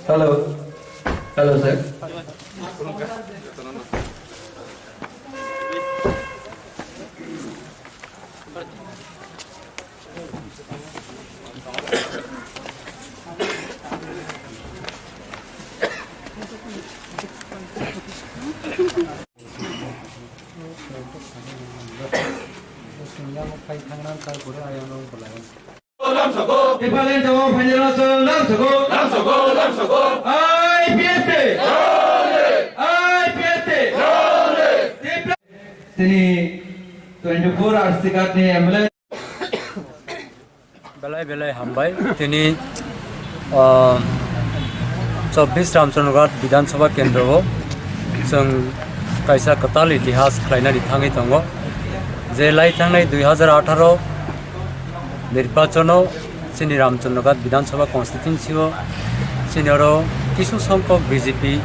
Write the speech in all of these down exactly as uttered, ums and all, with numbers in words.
Hello. Hello, sir. Tipraland jabo phainai rok chwng lamsogo. Lamsogo, lamsogo. I P F T. Long live. I P F T. Long live. Tipra-, tini twenty-four R C card ni M L A. Belai belai hambai. Tini, ah, chobbish Ramchandraghat Bidhan Sabha Kendro o chwng kaisa kwtal itihas khlainani thangwi tongo. Je lai thangnai dui hajar atharo nirbachono chini Ramchandraghat Bidhan Sabha constituency o chini oro kisu songkok B J P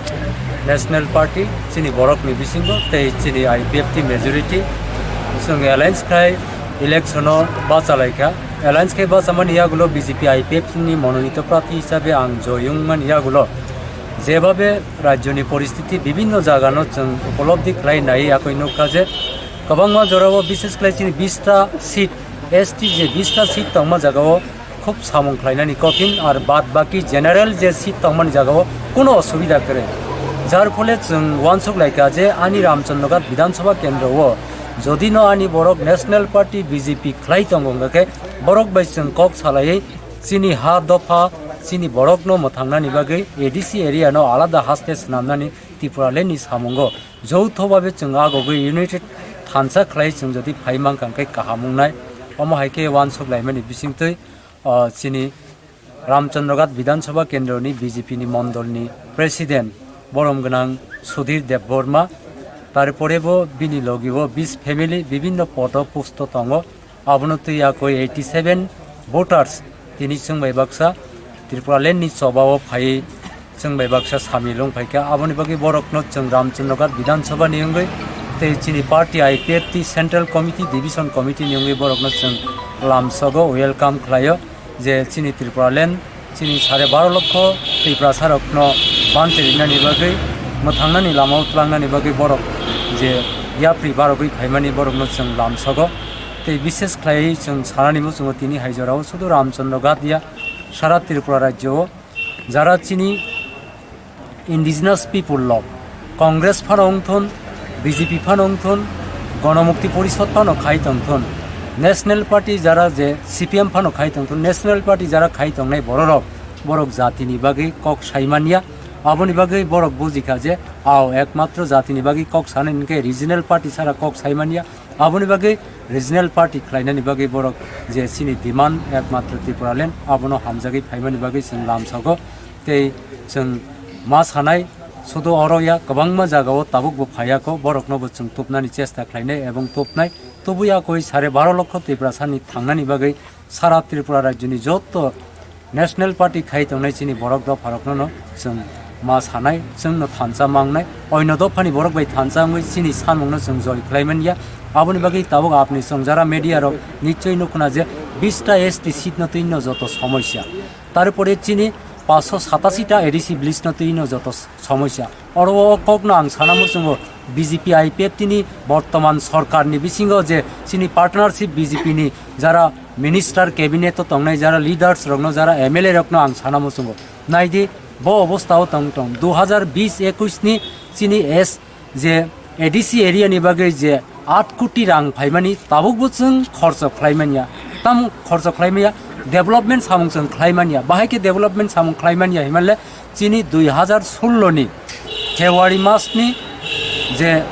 National Party chini borokni bisingo tei chini I P F T majority chwng alliance khai election o bachalaikha. Alliance khai bachamani yagulo B J P I P F T ni mononito prarthi hisabe ang joyung mani yagulo jebabe rajyoni poristiti bibinno jagano chwng upolobdi khlai nai yakoi nukha je kwbangma jorao bishes khlai chini bista seat S T je bista seat tongma jagao khub samung khlainani kothin, ar bad baki general je seat tongmani jagao kuno osubida kwrwi. Jar phole chwng uansuk laikha je ani Ramchandraghat Bidhan Sabha Kendro o jodi no ani borok National Party B J P khlai tongo wngkha khe borok bai chwng kok salaiwi chini ha dopha chini borok no mwthangnani bagwi A D C area no alada haste swnamnani Tipraland ni samungo joutho babe chwng agogwi united thansa khlai chwng jodi phai mankha khe kaham wngnai. Omo hai khe uansuk laimani bisingtwi, o, chini Ramchandraghat Bidhan Sabha Kendroni B J P ni mondolni President borom gwnang Sudhir Debbarma, tarpore bo bini logi o bis family bibinno poto pusto tongo. Abono twi yakoi eighty seven voters tini chwng bai baksa Tipraland ni choba o phaiwi chwng bai baksa samil wng phaikha. Aboni bagwi borokno chwng Ramchandraghat Bidhan Sabha ni wngwi tei chini party I P F T Central Committee, Division Committee ni wngwi borokno chwng lamsogo, welcome khlaio je chini Tipraland, chini sare baro lokho Tiprasa rokno banchi rinani bagwi, mwthangnani lama o tlangnani bagwi borok je yapri barogwi phaimani borokno chwng lamsogo. Tei bishes khlaiwi chwng sanani muchungo tini hai jorao sudu Ramchandraghat ya, sara Tripura rajyo o jara chini indigenous people rok Congress phano wngthun, B J P phano wngthun, Gonomukti Porishod phano khai tongthun, National Party jara je C P M phano khai tongthun, National Party jara khai tongnai bororok, borok jatini bagwi kok saimanya. Aboni bagwi borok bujikha je, ao ekmatro jatini bagwi kok sanani hwnkhe regional party sara kok saimanya. Aboni bagwi regional party khlainani bagwi borok je chini demand ekmatro Tipraland abono hamjagwi phaimani bagwi chwng lamsogo. Tei chwng ma sanai sudu oro ya, kwbangma jagao tabukbo phaiya kho, boroknobo chwng tubnani chesta khlainai ebong tubnai. Tubui akoi sare baro lokho Tiprasani thangnani bagwi sara Tripura rajyoni joto National Party khai tongnai chini borok dopharokno no chwng ma sanai, chwngno thansa mangnai, oino dophani borok bai thansa wngwi chini samungno chwng joi khlai manya. Aboni bagwi tabuk apni chwng jara media rok nichoi nukhna je bista S T seat no twino joto somosya. Tarpore chini paanch sho satasi ta A D C village no twino joto somosya. Oro o kokno ang sana muchungo B J P I P F T ni bortoman sorkar ni bisingo je chini partnership B J P ni jara minister cabinet o tongnai jara leaders rokno jara M L A rokno ang sana muchungo. Naidi bo obostha o tong tong dui hajar bish ekwis ni chini S je A D C area ni bagwi je aat koti rang phaimani tabukbo chwng khorcho khlai manya. Tam khorcho khlai manya, development samung chwng khlai manya. Bahai khe development samung khlai manya himanle chini dui hajar sullo ni February mas ni je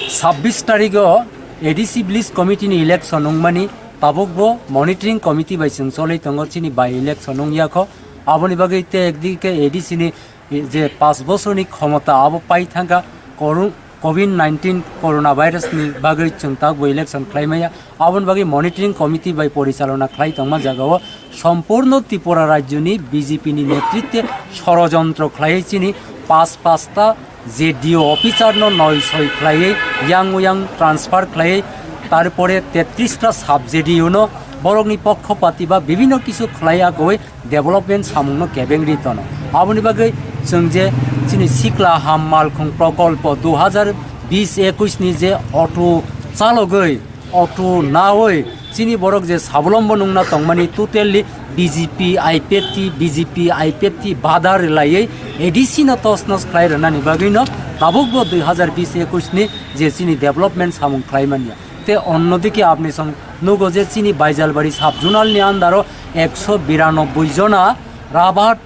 sabbish tarik o A D C village committee ni election wngmani tabukbo monitoring committee bai chwng cholwi tongo, chini by election wngya kho. Aboni bagwi te ekdike A D C ni je paanch bosorni khomota abo pai thangkha, korung Covid nineteen coronavirus ni bagwi chwng tabukbo election khlai maya, aboni bagwi monitoring committee bai porichalona khlai tongma jagao sompurno Tripura rajyoni B J P ni netritwe sorojontro khlaiwi chini pas pasta J D O officer no noi soi khlaiwi yang uyang transfer khlaiwi, tarpore tetris ta sub J D O no borokni pokkopati ba bibhinno kisu khlai agoi development samungno kebeng ri tono. Aboni bagwi chwng je chini Sikla Ham Malkhung Prokolpo dui hazar bish ekush ni je auto chalogwi, auto nawi chini borok je sabolombo nungna tongmani totally B J P I P F T, B J P I P F T bada rwlaiwi A D C no tos nos khlai rwnani bagwino tabukbo dui hazar bish ekush ni je chini development samung khlai manya. Te onnodike apni song nugo je chini Baijalbari sub zonal ni under o ekso biranoboi jona rabar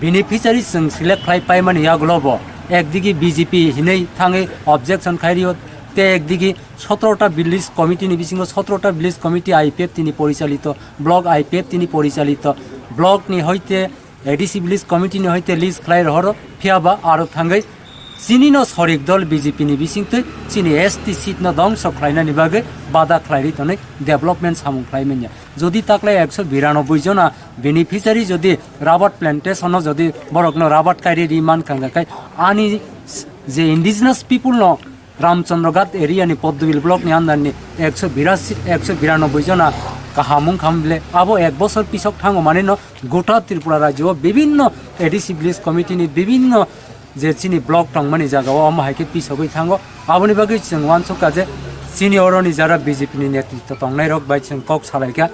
beneficiary chwng select khlai paimani yagulo bo ekdigi B J P hinwi thangwi objection khai rio, te ekdigi sotoro ta village committee ni bisingo sotoro ta village committee I P F T ni porichalito, block I P F T ni porichalito, block ni hoite A D C village committee ni hoite list khlai rohoro, phiyaba aro thangwi chini no sorik dol B J P ni bisingtwi chini S T seat no dongso khlainani bagwi bada khlai ri tonwi development samung khlai manya. Jodi taklai ekso biranoboi jona beneficiary jodi rubber plantation o jodi borokno rubber kairi ri man kha, hwnkha khe ani je indigenous people no Ramchandra Ghat area ni Poddobil block ni under ni ekso birasi, ekso biranoboi jona kaham wngkha bile abo ek bosor pisok thango manino gota Tripura rajyo o bibhinno A D C village committee ni bibhinno je chini block tongmani jagao omo hai khe pisogwi thango. Aboni bagwi chwng uansukha je chini oroni jara B J P ni netritwo tongnairok bai chwng kok salaikha,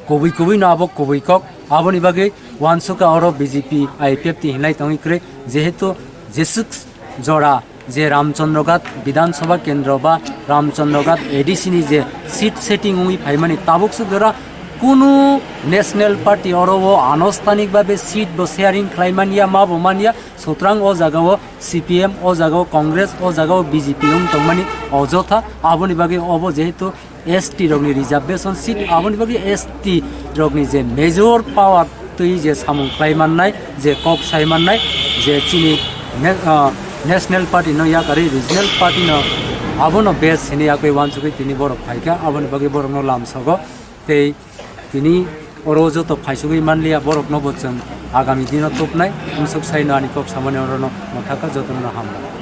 kubui kubui no abo kubui kok. Aboni bagwi uansukha oro B J P I P F T hinlai tongwi kwrwi, jehetu jeswk jora je Ramchandra Ghat Bidhan Sabha Kendra ba Ramchandra Ghat A D C ni je seat setting wngwi phaimani tabuk swk jora kunu national party oro o anusthanik babe seat bo sharing khlai manya, ma bo manya, sutrang o jaga o C P M, o jaga o Congress, o jaga o B J P wng tongmani ojotha. Aboni bagwi obo jehetu S T rokni reservation seat, aboni bagwi S T rokni je major power twi je samung khlai mannai, je kok sai mannai, je chini ne-, ah, national party no yakarwi regional party no abono base hinwi yakwi uansugwi tini borok phaikha, aboni bagwi borokno lamsogo. Tei tini oro joto phaisugwi manliya, borokno bo chwng agami dino tubnai. Amsuk saino ani kok samani orono mwthakha, jotono hambai.